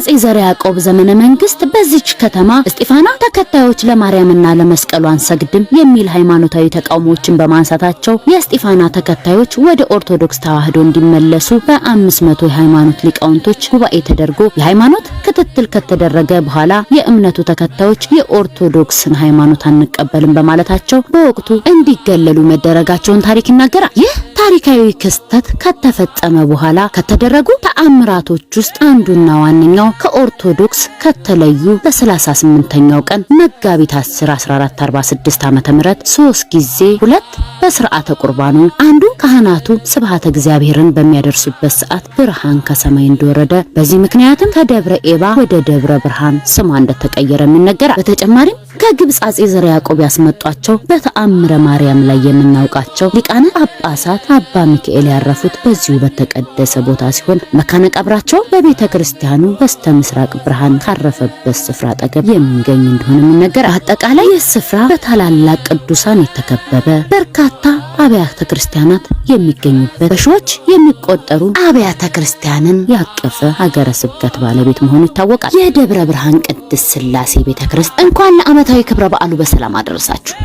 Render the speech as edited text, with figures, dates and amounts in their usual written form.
በአጼ ዘርዓ ያዕቆብ ዘመነ መንግስት በዚች ከተማ እስጢፋና ተከታዮች ለማርያምና ለመስቀሉ አንሰግድም የሚል ሃይማኖታዊ ተቃውሞዎችን በማንሳታቸው የእስጢፋና ተከታዮች ወደ ኦርቶዶክስ ተዋህዶ እንዲመለሱ በ500 የሃይማኖት ሊቃውንቶች ጉባኤ ተደርጎ የሃይማኖት ክትትል ከተደረገ በኋላ የእምነቱ ተከታዮች የኦርቶዶክስን ሃይማኖት አንቀበልም በማለታቸው በወቅቱ እንዲገለሉ መደረጋቸውን ታሪክ ይናገራል። ይህ ታሪካዊ ክስተት ከተፈጸመ በኋላ ከተደረጉ ተአምራቶች ውስጥ አንዱና ዋነኛው ከኦርቶዶክስ ከተለዩ በ38ኛው ቀን መጋቢት 10 1446 ዓ.ም ሶስት ጊዜ፣ ሁለት በስርዓተ ቁርባኑ፣ አንዱ ካህናቱ ስብሐተ እግዚአብሔርን በሚያደርሱበት ሰዓት ብርሃን ከሰማይ እንደወረደ፣ በዚህ ምክንያትም ከደብረ ኤባ ወደ ደብረ ብርሃን ስሟ እንደተቀየረ ይነገራል። በተጨማሪም ከግብጽ አጼ ዘርዓ ያዕቆብ ያስመጧቸው በተአምረ ማርያም ላይ የምናውቃቸው ሊቃነ ጳጳሳት አባ ሚካኤል ያረፉት በዚሁ በተቀደሰ ቦታ ሲሆን መካነ ቀብራቸው በቤተ ክርስቲያኑ በስተ ምስራቅ ብርሃን ካረፈበት ስፍራ አጠገብ የሚገኝ እንደሆነ ይነገራል። አጠቃላይ ይህ ስፍራ በታላላቅ ቅዱሳን የተከበበ፣ በርካታ አብያተ ክርስቲያናት የሚገኙበት፣ በሺዎች የሚቆጠሩ አብያተ ክርስቲያንን ያቀፈ ሀገረ ስብከት ባለቤት መሆኑ ይታወቃል። የደብረ ብርሃን ቅድስት ሥላሴ ቤተ ክርስቲያን እንኳን ለዓመታዊ ክብረ በዓሉ በሰላም አደረሳችሁ።